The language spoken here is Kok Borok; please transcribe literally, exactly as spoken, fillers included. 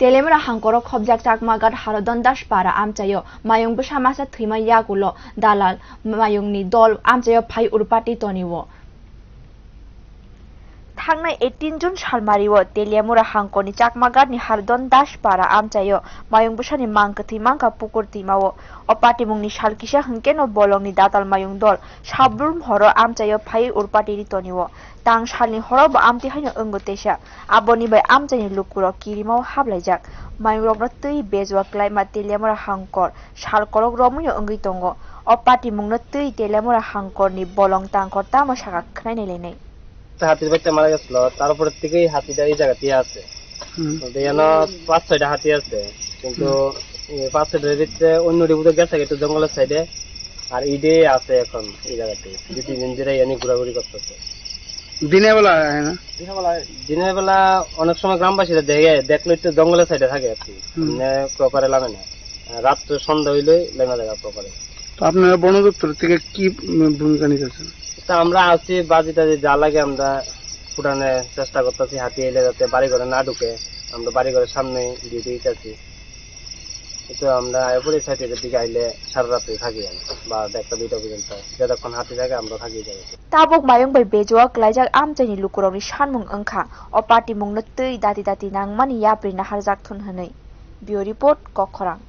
Teliamura hangkoro khobjak Chakmagat Harodon Daspara amchaio mayung bwsa masa thwima yagulo dalal mayungni dol amchaio phai urpati tonio. Thangnai eighteen June salmario Teliamura hangkorni Chakmagatni Harodon Daspara amchaio mayung bwsani mang kwthwi mangkha pukur twimao. O patimungni sal kisa hwnkeno bolongni datal mayung dol Sabrum horo amchaio phai urpati ri tonio. Tang salni horo bo amtwi haino wngo teisa. Aboni bai amchaini lukurok kirimao hablaijak. Mayungrokno twi bejua klaima Teliamura hangkor sal kolok romwino wngwi tongo. O patimungno twi Teliamura hangkorni bolong tangkor tamo saka khwnai nailainai. Hatir batte mara gechelo, tarpore theke hati da ei jaga tiya ase. Hmm. Biyano pach soita hati ase, kintu, hmm, eh, pach soita bhitre onno dibudo gesa gete jongolo side, ar ide ase ekhon ei jagate. Dui tin din dhore yani ghuraghuri korteche. Dine bela hai na? Dine bela, dine bela onek somoy grambasira dekhe, dekhlo to jongolo side thake ar ki. Hmm. Emne proper lame na. Rat to sondha hoile lema jaga proper. তো আপনারা বন দপ্তর থেকে কি, উম, ভূমিকা নিতেছেন? তা আমরা আছি, বাজি টাজি যা লাগে আমরা ফুটানোর চেষ্টা করতেছি, হাতি এলে যাতে বাড়ি ঘরে না ঢুকে, আমরা বাড়ি ঘরের সামনে ডিউটি দিতেছি। তো আমরা এরপরে সাইডের দিকে আইলে সারা রাত্রি থাকি আমি, বারোটা, একটা, দুইটা পর্যন্ত, যতক্ষণ হাতি থাকে আমরা থাকি যাই। Tabuk mayung bai bejua klaijak amchaini lukurokni sanmung wngkha. O patimungno twi dati dati nangmani yapri naharjak thun hwnwi. Bureau Report, Kokkhorang.